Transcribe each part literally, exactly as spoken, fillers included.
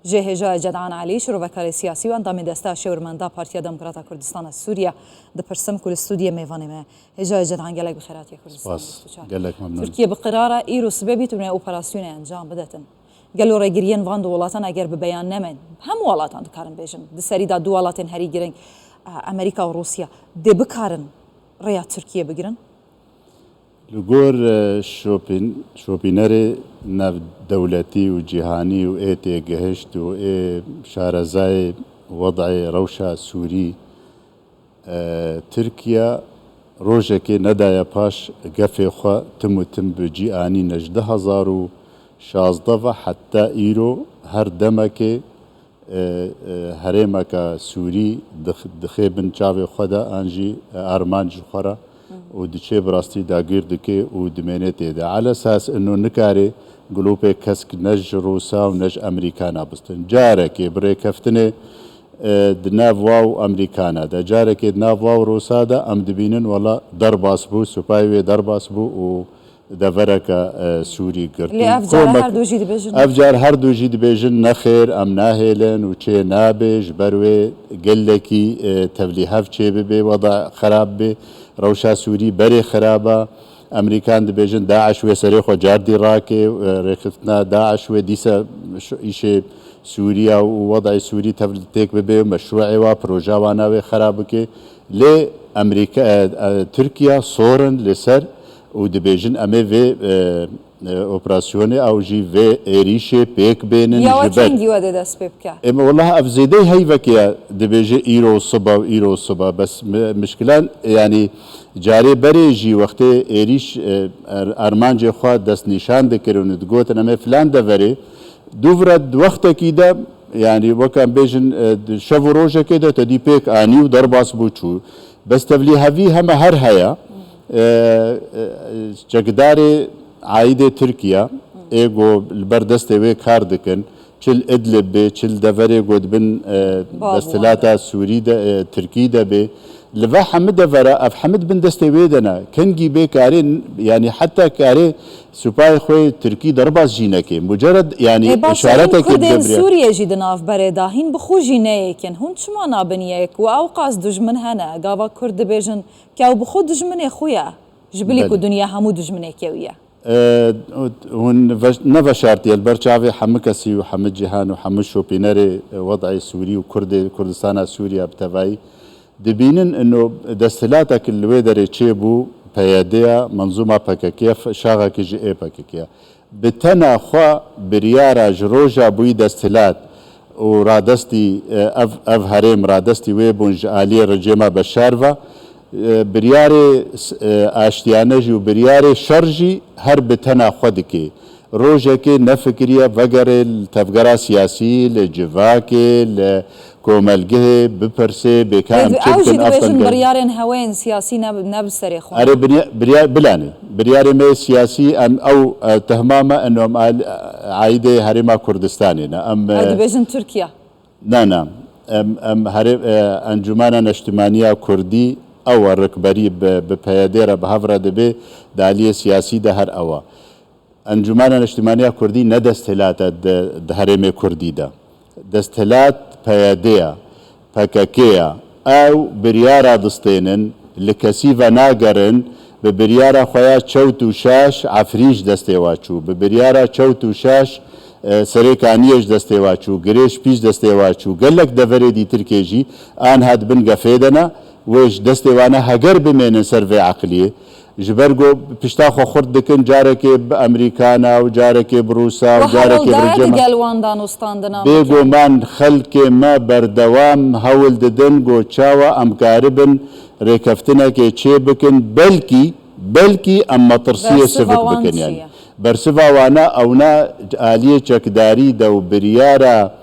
Ji hêjayê Cedan Elî, şirovekarê siyasî û endamê Desteya Şêwirmenda Partiya Demokrata Kurdistana Sûriye, dipirsim ku li stûdiyê mêvanê me. Hêjayê Cedan, gelek bi xêr hatiye Kurdistan. Spas. Gelek memnun. Tirkiye bi qirara îro sibê bît û nê operasyonê encam bidetin. Gelo rêgiriyên van du welatan eger bi beyan nemen, hemû welatan dikarin bêjin. Di serî de du welatên herî girîng, e, Amerîka û Rûsya, dê bikarin rêya Tirkiye bigirin? Li gor e, şopîn, şopînerê navdewletî û cîhanî û ê têgihişt û ê şarezayê wed'ê rewşa Sûrî, e, Tirkiye rojekê nedaye paş gefê xwe tim û tim bi cî anîne. Ji du hezar û şazdeh ve heta îro her demekê e, e, herêmeke Sûrî dix- dixê bin çavê xwe de an jî, e, armanc ji xwe re û diçê bi rastî dagir dike û dimêne tê de. Elesas ino nikare gulopê kesk ne ji Rûsa û ne ji Amerîkana bistin. Carekê bi rêkeftinê, e, di nav wa û Amerîkana de, carekê di nav wa û Rûsa de em dibînin wela derbas bû, supayê wê derbas bû û devereke, e, Sûrî girtî. Lê ev cara her du jî dibêjin. Ev car her du jî dibêjin nexêr, em nahêlin û çê nabe, ji ber wê gelekî, e, tevlîhev çê bibe, weda xerab be, rewşa Sûrî berê xerab e. Emerîkan dibêjin DAIŞ wê serê xwe cardî rake, e, rêxistina DAIŞ wê dîsa ş- îşê Sûriya û wedayê Sûrî tevlî têk bibe, meşrûê wa, proja wana wê xerab bike. Lê Emerîka, e, e, Tirkiye sorin li ser û dibêjin em ê vê, e, e, operasyonê ew jî vê êrîşê pêk bênin. Ya we ji ber çendî we dê dest pê bike? Em, wellah ev zêdeyî heyvekê ye, dibêje îro sibe û îro sibe. Bes mi- mişkilan, yanî carê berê jî wextê êrîş, e, er- armancê xwe destnîşan dikirin û digotin em ê filan deverê, dûvre di wextekî de, yanî wek em bêjin, e, di şev û rojekê de te dî pêk anî û derbas bû çû. Bes tevlîhevî heme her heye. E, e, çekdarê aîdê Tirkiye, ê go li ber destê wê kar dikin, çi li Idlib bê, çi li deverê go dibin, e, Bab desthilata Sûrî de, e, Tirkî de bê. Li ve hemî devera, ev hemî di bin destê wê de ne. Kengî bê karê, yanî heta karê supayê xwe yê Tirkî derbas jî neke. Mucered, yanî Ê, baş e, hûn îşaretekê Kurdên bidebriye. Sûriyê jî di nav berê de, hîn bi xwe jî neyêkin. Hûn çima nabin yek? Û ewqas dijmin hene. Gava Kurd dibêjin, ke ew bi xwe dijminê xwe ye. Ji bilî ku Belê. Dinya hemû dijminê kewiye. E, hûn veş- neveşartiye li ber çavê hemû kesî û hemû cîhan û hemû şopînerê, e, wedayê Sûrî û Kurdê Kurdistana Sûriye bi tevayî dibînin ino desthilatek li wê derê çêbû, P Y D ya, menzûma P K K ya, f- şaxekî ji ê P K K ya. Bi tena xwe biryara ji roja bûyî desthilat û radestî, e, ev, ev herêm radestî wê bûn ji aliyê rejêma Beşar ve, e, biryarê s- e, aştiyane jî û biryarê şer jî her bi tena xwe dike. Rojekê nefikiriye vegerê li tevgera siyasî, li civakê, li komelgehê, bipirsê, bêka em çi bikin, ev Ew jî dibêjin biryarên heweyên siyasî ne, ne bi serê xwe. Erê, biryar, biryar, bilanê. Biryarê me siyasî, em ew, e, tehma me, em al- aîdê Herêma Kurdistanê ne. Em, e, Ew dibêjin Tirkiye. Na, na. Em, em herê, e, Encûmena Neştimaniya Kurdî ew e, rikberî bi, bi P Y D re bi hev re dibe, di aliyê siyasî de her ew e. Encûmena Neştimaniya Kurdî ne desthilat e di, di herêmê Kurdî de. Desthilat P Y D ya, P K K ya. Ew biryara distênin, li kesî venagerin, bi biryara xwe ya çewt û şaş Efrîn ji destê wa çû, bi biryara çewt û şaş, e, Serê Kaniyê ji destê wa çû, Girê Şpî ji destê wa çû. Gelek deverê dîtirkê jî anha di bin gefê de ne, wê ji destê wana heger bimênin ser vê eqliyê. Ji ber ku pişta xwe xurt dikin, carekê bi Emerîkana û carekê bi Rûsa û Û carekê bi hewl dayê di rejêma. Gel wan danûstandina bikin. Bêguman xelkê me berdewam hewl didin ku çawa em karibin rêkeftinekê çê bikin, belkî, belkî em metirsiyê Bersiva sivik wan bikin çi yani. Ye? Bersiva wana ewna aliyê çekdarî de û biryara,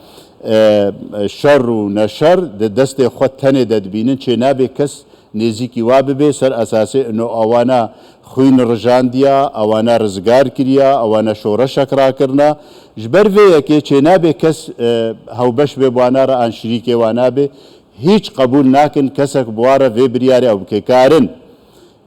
e, şer û neşer di destê xwe tenê de dibînin, çê nabe kes nêzîkî wa bibe, ser esasê ino ewana xwîn rijandiya, ewana rizgar kiriya, ewana şoreşek rakirina. Ji ber vê yekê çênabe kes, e, hewbeş be bi wana re an şirîkê wana be. Hîç qebûl nakin kesek bi wa re vê biryarê ew bike. Karin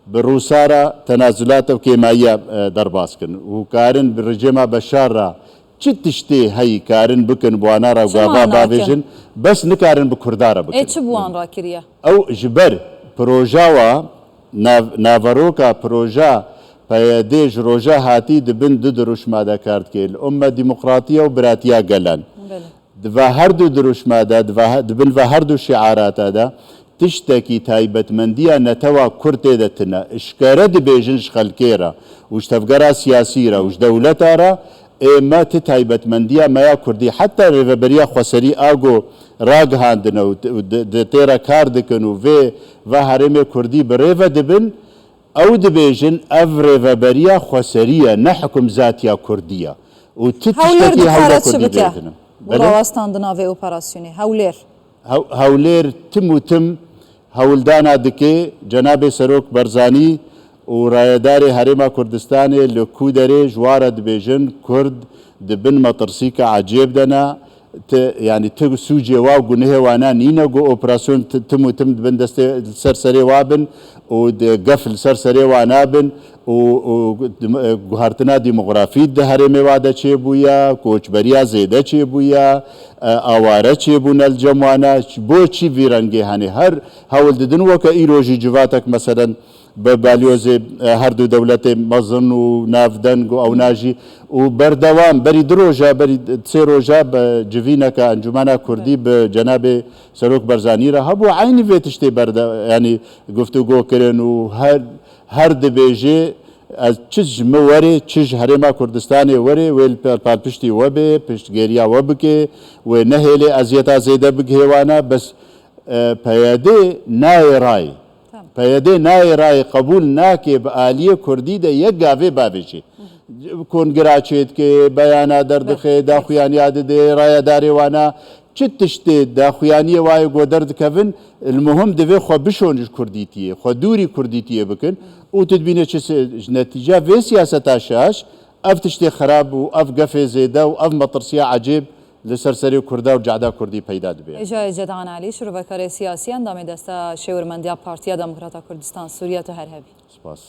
bi Rûsa re tenazulata û kêmayiya, e, derbas kin û karin bi rejêma Beşar re Çi tiştê heyî karin bikin bi wana re, gava bavêjin, bes nikarin bi Kurda re bikin. Ê çi bi wan re kiriye? Ew ji ber proja wa nav-, naveroka proja P Y D ji roja hatî di bin du dirûşma de kar dike. Li umme demokratiye û biratiya gelan. Belê. Di va her du dirûşma de, di va he-, di bin va her du şiarata de tiştekî taybetmendiya netewa Kurd tê de tine. Eşkere dibêjin ji xelkê re û ji tevgera siyasî re û ji dewleta re, ê me ti taybetmendiya me ya Kurdî, heta Rêveberiya Xweserî a ku ragihandine û t-, û di, di tê re kar dikin û vê va herêmê Kurdî bi rê ve dibin, ew dibêjin ev Rêveberiya Xweserî ye, ne hikumzatiya Kurdî ye. Û ti Hewlêr tiştekî dikare hewla çi Kurdî bike bêdine. Bo Belê? rawestandina vê operasyonê? Hewlêr. Hew-, Hewlêr tim û tim hewldana dike, Cenabê Serok Barzanî û rayedarê Herêma Kurdistanê li ku derê ji wa re dibêjin, Kurd di bin metirsîka ecêb de ne, ti, yanî ti sûcê wa û gunehê wana nîne ku operasyon ti-, tim û tim di bin destê, li ser serê wa bin û di gef li ser serê wa nabin û, û dim-, e, guhertina demografî di herêmê wa de çêbûye, koçberiya zêde çêbûye, e, aware çêbûne li cem wana, bo çi vî rengê hene? Her hewl didin weke îro jî civatek meselen bi balyozê, e, her du dewletê mezin û navdeng û ewna jî û berdewam berî du roja, berî sê roja bi civîneke Encûmena Kurdî bi Cenabê Serok Barzanî re hebû. Eynî vê tiştê berde-, yanî guftûgo kirin û her, her dibêje, ez çi ji min werê, çi ji Herêma Kurdistanê werê, wê li pa-, palpiştî we bê, piştgêriya we bike, wê nehêlê eziyeta zêde bigihê wana, bes, e, P Y D nayê rayê. Tamam. P Y D nayê rayê, qebûl nake bi aliyê Kurdî de yek gavê bavêjê. Kongira çêdike, beyana derdixe, daxuyaniya dide, rayedarê wana. Çi tiştê daxuyaniyê wayê ku derdikevin, li muhim divê xwe bişon ji Kurdîtiyê, xwe dûrî Kurdîtiyê bikin û tu dibîne çi se-, ji netîca vê siyaseta şaş, ev tiştê xirab û ev gefê zêde û ev metirsiya ecêb li ser serê Kurda û cehda Kurdî peyda dibe. Êca Êcedan Elî, şirovekarê siyasî, endamê Desta Şêwirmendiya Partiya Demokrata Kurdistan Sûriye, tu her hebî. Spas.